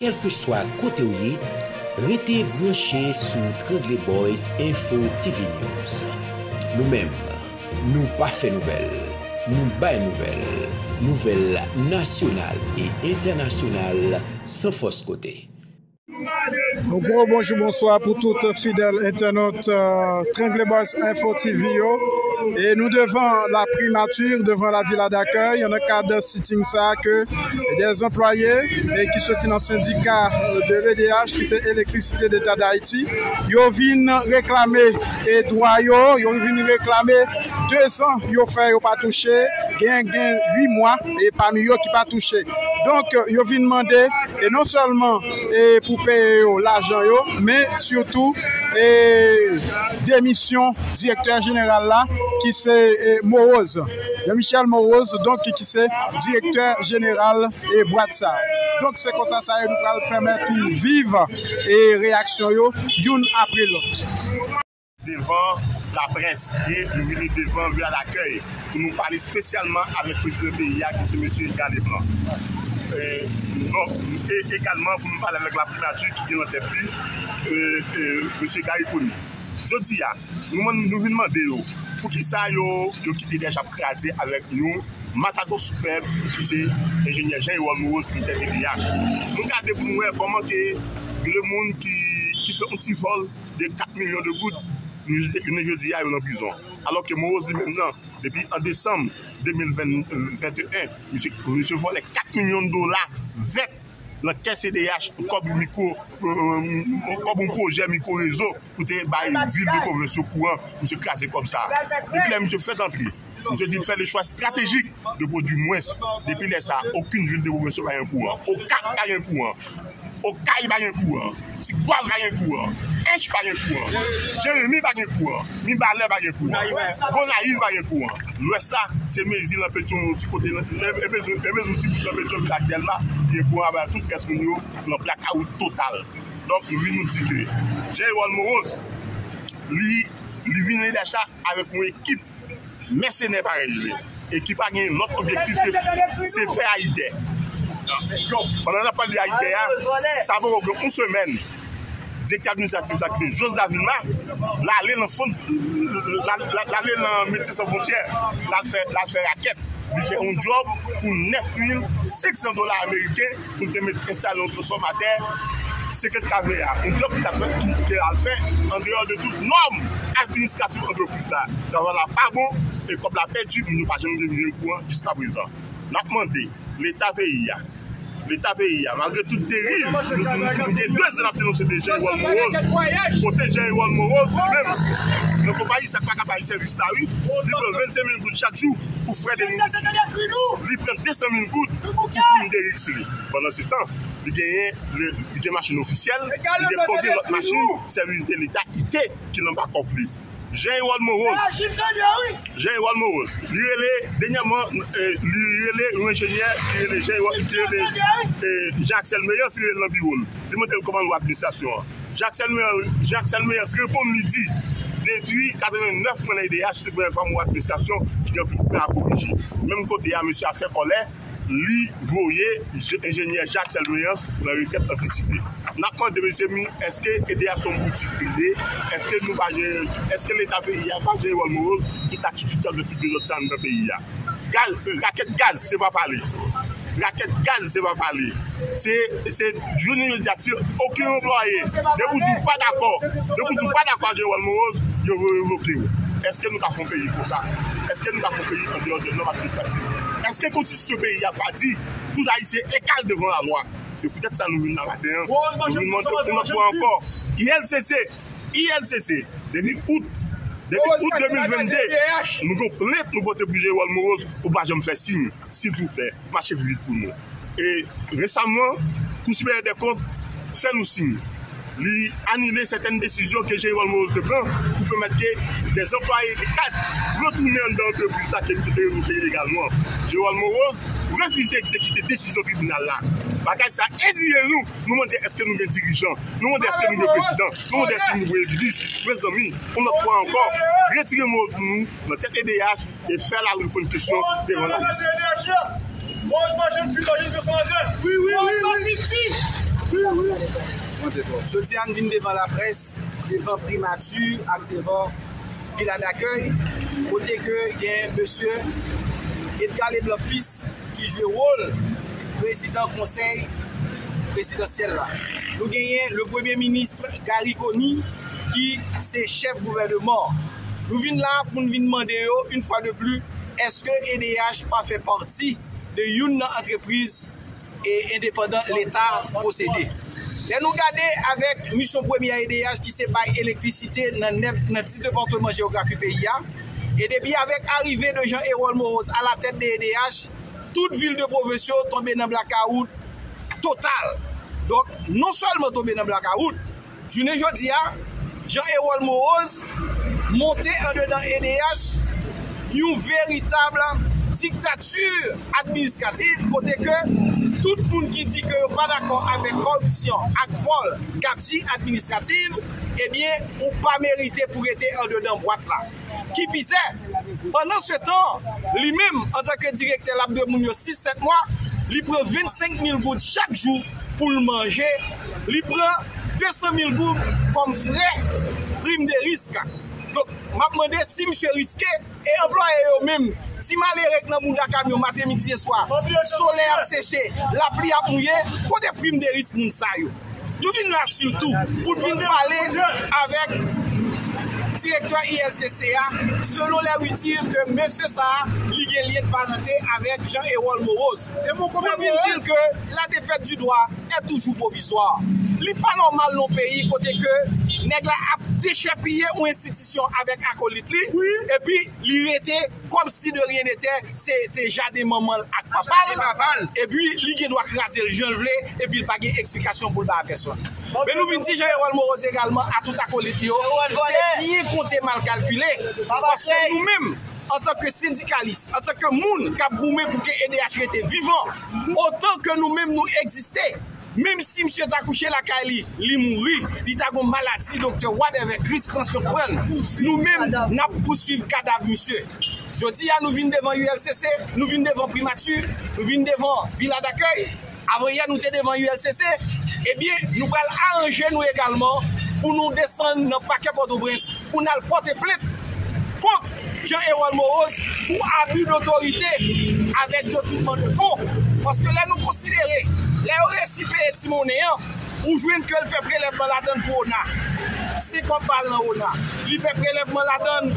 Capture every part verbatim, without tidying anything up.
Kèlkeswa kote w ye, rete branche sou Trangle Boys Info T V News. Nou menm, nou pa fè nouvèl, nou bay nouvèl, nouvèl nasyonal e entènasyonal san fòs kote. Yon gwo bonjou, bonswa pou tout fidèl entènot Trangle Boys Info T V yo. E nou devan la primati, devan la villa d'accueil, nan kad sitting sa ke des anplwaye e ki soti nan sendika de l'E D H, ki se Elektrisite Deta Dayiti, yo vin reklame e dwa yo, yo vin reklame de zan yo fè yo pa touche, gen gen uit mwa e pami yo ki pa touche. Donk, yo vin mande e non sèlman e pou peye yo lajan yo, men sitou e demisyon direktè jeneral la ki se e Moroz, Jean Michel Moroz, donk ki se direktè jeneral e bwat sa. Donk se konsa sa ye, nou pral pèmèt ou viv e reyaksyon yo youn apre lòt. Devan laprès e nou vini devan villa d'accueil pou nou pale espesyalman avèk prezidan peyi a ki se mesye Guy Leblanc. E, donk, e egalman pou nou pale avèk laprimati ki gen nan tèt li, e, e, mesye Garry Conille. Jodi a, nou, nou vin mande yo poukisa yo, yo kite dèj ap kraze avèk yon matadò sipèb ki se enjenyè Jean Erol Moroz ki tèt E D H. Nou gade pou nou wè kòman ke de moun ki, ki fè yon ti vòl de kat milyon de goud, jounen jodi a yo nan prizon. Alò ke Moroz li menm nan, depi an desanm de mil venteyen, misye, misye vòlè kat milyon dola vèt nan kès E D H, kòb mikwo, kòb yon pwojè mikwo rezo pou te bay vil de pwovens yo kouran, misye kraze kòb sa. Depi lè misye fèt antre, misye di l fè le chwa estratejik de pwodui mwens. Depi lè sa, okenn vil de pwovens yo pa gen kouran. Okap pa gen kouran. Okay pa gen kouran. Tigwav pa gen kouran. Ench pa gen kouran. Jeremi pa gen kouran. Mibalè pa gen kouran. Gonayiv pa gen kouran. Lwès la, se Mezi lan, Petyon, yon ti kote, e Mezi, e Mezi, yon ti bout nan Petyon, vin ak Dèlma, gen kouran, aba tout kès moun yo nan blakawout total. Donk, nou vin nou di ke Jean Erol Moroz, li, li vin nan E D H la avèk yon ekip mèsenè parèy li ye, e ki pa gen lòt objektif, se, se fè Ayitè. Pandan n ap pale de Ayitè a, sa poko gen yon semèn, direktè administratif la ki se Josda Vilma, l ale nan fon, l ale nan Medsen San Fwontyè, l al fè, l al fè rakèt. Li fè yon djòb pou nèf mil senk san dola ameriken pou l te met enstale yon transfòmatè senkant kave a. Yon djòb ki t ap fèt, ki te al fè andeyò de tout nòm administratif antrepriz la. Travay la pa bon e kòb la pèdi, moun yo pa janm gen, gen kouran jiskaprezan. N ap mande Leta peyi a, Leta peyi a, malgre tout deriv, nou, nou, nou gen de zan n ap denonse de Jean Erol Moroz, kote Jean Erol Moroz, li menm, nan konpayi sa k pa ka bay sèvis la, wi, li pran vennsenk mil goud chak jou pou frè de nou. Li pran de san mil goud pou prim de riks li. Pandan se tan, li genyen, li gen machin ofisyèl, li gen konbyen lòt machin, sèvis de Leta kite ki nan bakòp li. Jean Erol Moroz. Jean Erol Moroz. Li rele, dènyèman, li rele yon enjenyè, li rele Jean Erol, li rele Jean Axel Meyans, li rele nan biwo l. Li mande l kòman l wè administrasyon an. Jean Axel Meyans, Jean Axel Meyans reponn li di, depi katrevennèf mwen nan E D H, se premyè fwa m wè administrasyon ki gen anpil pwen a korije. Menm kote a, mesye a fè kòlè, li voye enjenyè Jean Axel Meyans nan retrèt antisipe. N ap mande mesye, mi, èske E D H se yon boutik li ye? Èske nou pa jere, èske Leta peyi a pa jere Erol Moroz, tout atitid sa yo, tout dezòd sa anndan peyi a? Gaz, rakèt gaz, se pa pale. Rakèt gaz, se pa pale. Se, se jounen jodi a, si okenn anplwaye, depi w di w pa dakò, depi w di w pa dakò ak Erol Moroz, yo revoke w. Èske nou ka fè yon peyi konsa? Èske nou ka fè yon peyi andeyò de nòm administratif? Èske konstitisyon peyi a pa di tout Ayisyen egal devan lalwa? Se poutèt sa nou vin la maten an. Nou vin mande yon lòt fwa ankò. I L C C, I L C C, depi out, depi out de mil vennde, nou gen plent nou pote pou Jean Erol Moroz, ou pa janm fè siy, silvouplè, mache pi vit pou nou. E resaman, Kou Siperyè dè Kont fè nou siy. Li anile sètèn desizyon ke Jean Erol Moroz te pran pou pèmèt ke dè anplwaye, de kad retounen anndan antrepriz la ke misye te revoke ilegalman. Jean Erol Moroz refize egzekite desizyon tribinal la. Bagay sa endiye nou. Nou mande èske nou gen dirijan, nou mande èske nou gen prezidan, nou mande èske nou gen minis. Mezanmi, yon lòt fwa ankò, retire Moroz pou nou nan tèt E D H e fè l al reponn kesyon devan lapolis. Moroz pa janm fin, pa janm fè sa antre. Wi, wi, wi, wi. Jodi a, n vin devan laprès, devan primati ak devan Vila Dakèy, kote ke gen mesye Edgar Leblanc Fils ki jwe wòl prezidan konsèy prezidansyèl la. Nou genyen le premye minis Garry Conille ki se chèf gouvèneman. Nou vin la pou n vin mande yo, yon fwa de pli, èske E D H pa fè pati de youn nan antrepriz e endepandan Leta posede. Lè nou gade avèk misyon premyè E D H ki se bay elektrisite nan nèf, nan dis depatman jewografi peyi a, e depi avèk arive de Jean Erol Morose alatèt de E D H, tout vil de pwovens yo tonbe nan blakawout total. Donk, non sèlman tonbe nan blakawout, jounen jodi a, Jean Erol Morose monte andedan E D H yon veritab diktati administratif kote ke tout moun ki di ke yo pa dakò avèk kòripsyon ak vòl gabji administratif, ebyen, ou pa merite pou rete andedan bwat la. Ki pizè, pandan se tan, li menm, antanke direktè, l ap dwe moun yo sis sèt mwa, li pran vennsenk mil goud chak jou pou l manje, li pran de san mil goud kòm frè prim de risk. Donk, m ap mande si misye riske, e anplwaye yo menm, ti malere k nan bounda kamyon maten, midi e swa, solèy ap seche, lapli ap mouye, kote prim de risk moun sa yo? Nou vin la sitou pou n vin pale avèk direktè I L C C a, selon les oui-dire ke mesye sa a, li gen lyen de parante avèk Jean Erol Morose. Pou n vin di l ke la défaite du droit est toujours provisoire. Li pa nòmal nan yon peyi kote ke nèg la ap dechèpiye yon enstitisyon avèk akolit li, epi li rete kòmsi de rien n'était, se te jaden manman l ak papa l, epi li gen dwa kraze l jan l vle, epi l pa gen eksplikasyon pou l bay a pèsòn. Men nou vin di Jean Erol Morose egalman a tout akolit li yo, se byen konte mal kalkile, paske nou menm, antanke sendikalis, antanke moun k ap goumen pou ke E D H rete vivan, otan ke nou menm nou egziste, menm si misye ta kouche lakay li, li mouri, li ta gon maladi, doktè, whatever, kriz tansyon pran l, nou menm, n ap pouswiv kadav misye. Jodi a, nou vin devan U L C C, nou vin devan primati, nou vin devan Vila Dakèy. Avanyè, nou te devan U L C C. Ebyen, nou pral aranje nou egalman pou nou desann nan pakè Pòtoprens pou n al pòte plent kont Jean Erol Morose pou abi dotorite avèk detoutman de fon. Paske lè nou konsidere, lè yo resi peye ti monnen an, ou jwenn ke l fè prelèvman ladann pou ona. Se kòb pa l nan ona. Li fè prelèvman ladann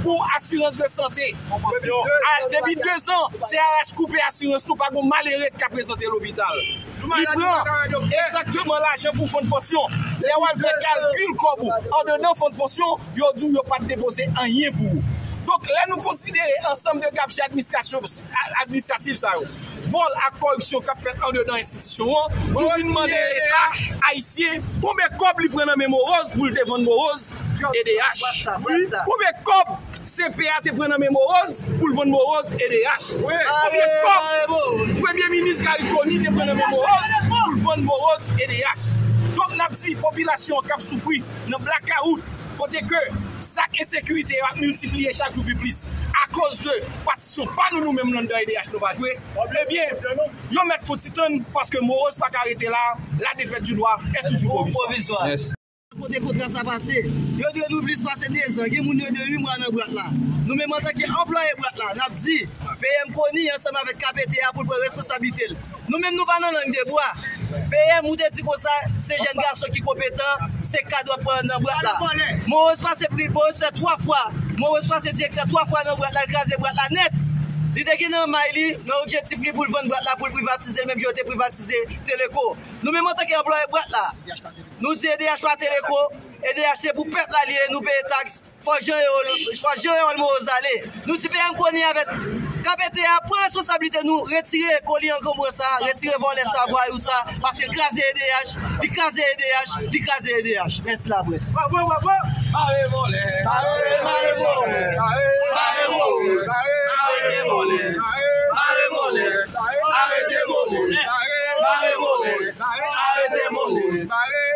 pou asirans de sante. A, depi dezan, C R H koupe asirans nou, pa gon malere k ka prezante lopital. Li pran egzakteman lajan pou fonn pansyon. Lè w al fè kalkil kòb ou andedan fonn pansyon, yo di w yo pa t depoze anyen pou ou. Donk, lè nou konsidere ansanm de gabji administrasyon, a-, administratif sa yo, vòl ak kòripsyon k ap fèt andedan enstitisyon an, nou vin mande Leta ayisyen konbyen kòb li pran nan men Morose pou l te vann Morose E D H. Konbyen kòb C P A te pran nan men Morose pou l vann Morose E D H? Konbyen kòb Premye Minis Garry Conille te pran nan men Morose pou l vann Morose E D H? Donk, n ap di popilasyon an k ap soufri nan blakawout, kote ke zak ensekirite yo ap miltipliye chak jou pi plis akoz de patisyon pa nou, nou menm, anndan E D H nou pa jwe, ebyen, yo mèt fouti tann, paske Morose pa ka rete la, la défaite du droit est toujours provisoire. Kote kontra sa pase? Yo dwe nou plis pase dezan. Gen moun yo de uit mwa nan bwat la. Nou menm antanke anplwaye bwat la, n ap di P M Conille ansanm avèk K P T A pou l pran responsablite l. Nou menm nou pa nan lang de bwa. P M ou te di konsa, se jèn gason ki konpetan, se kad w ap pran nan bwat la. Morose pase pli, Morose fè twa fwa. Morose pase direktè twa fwa nan bwat la, l kraze bwat la nèt. Li te gen nan may li, nan objektif li pou l vann bwat la, pou l privatize l, menm jan yo te privatize Teleco. Nou menm antanke anplwaye bwat la, nou di E D H pa Teleco, E D H se pou pèp la li ye, nou peye taks, fò Jean Erol, fò Jean Erol Morose ale. Nou di P M Conille avèk K P T A pran responsablite nou, retire koli ankonbran sa, retire vòlè sa, vwayou sa, paske l kraze E D H, li kraze E D H, li kraze E D H. Mèsi laprès. Mare vòlè! Mare, mare vòlè! Mare vòlè! Arete vòlè! Mare vòlè! Arete vòlè! Mare vòlè! Arete vòlè!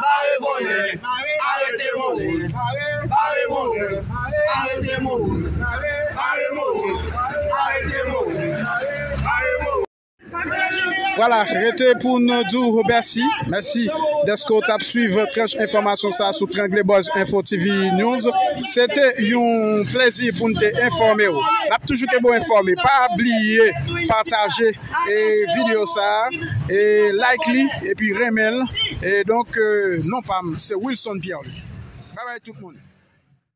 Mare vòlè! Arete vòlè! Mare vòlè! Arete vòlè! Mare vòlè! Arete vòlè! Mare vòlè! Vwala, rete pou n di w mèsi. Mèsi dèske w t ap swiv tranch enfòmasyon sa a sou Trangle Buzz Info T V News. Se te yon plezi pou n te enfòme w. N ap toujou te ba w enfòme. Pa bliye pataje e videyo sa a, e like li, epi renmen l. E donk, e, non pa m, se Wilson Pierre Louis. Babay tout moun.